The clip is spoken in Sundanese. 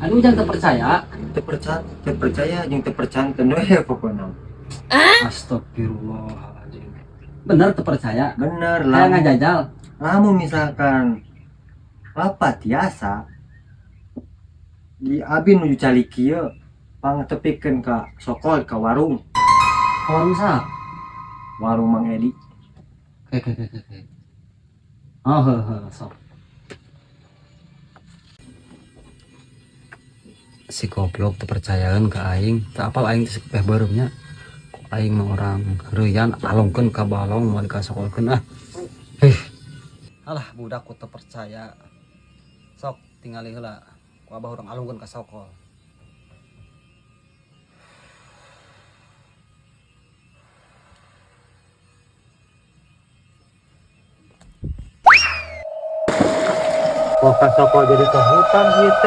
Anu Ujang teu percaya. Teu percaya, teu percaya jeung teu percanten we pokona. Astagfirullahaladzim. Bener teu percaya? Bener Kayak lah. Ngajajal. Lamun misalkan lapat tiasa di abi nuju calik kieu pangtepikeun ka sokol ka warung. Ka warung saha? Warung Mang Edi. Oke. Oh, heuh, heuh, sok. Si goblok teu percayaan ka aing, teu apal aing teh peh beureumnya. Ku aing mah urang heureyan alungkeun ka balong moal dikasokolkeun ah. Heh. Alah, budak ku teu percaya. Sok tingali heula. Ku abah urang alungkeun ka sokol. Kok ka sokol jadi ke hutan ieu teh?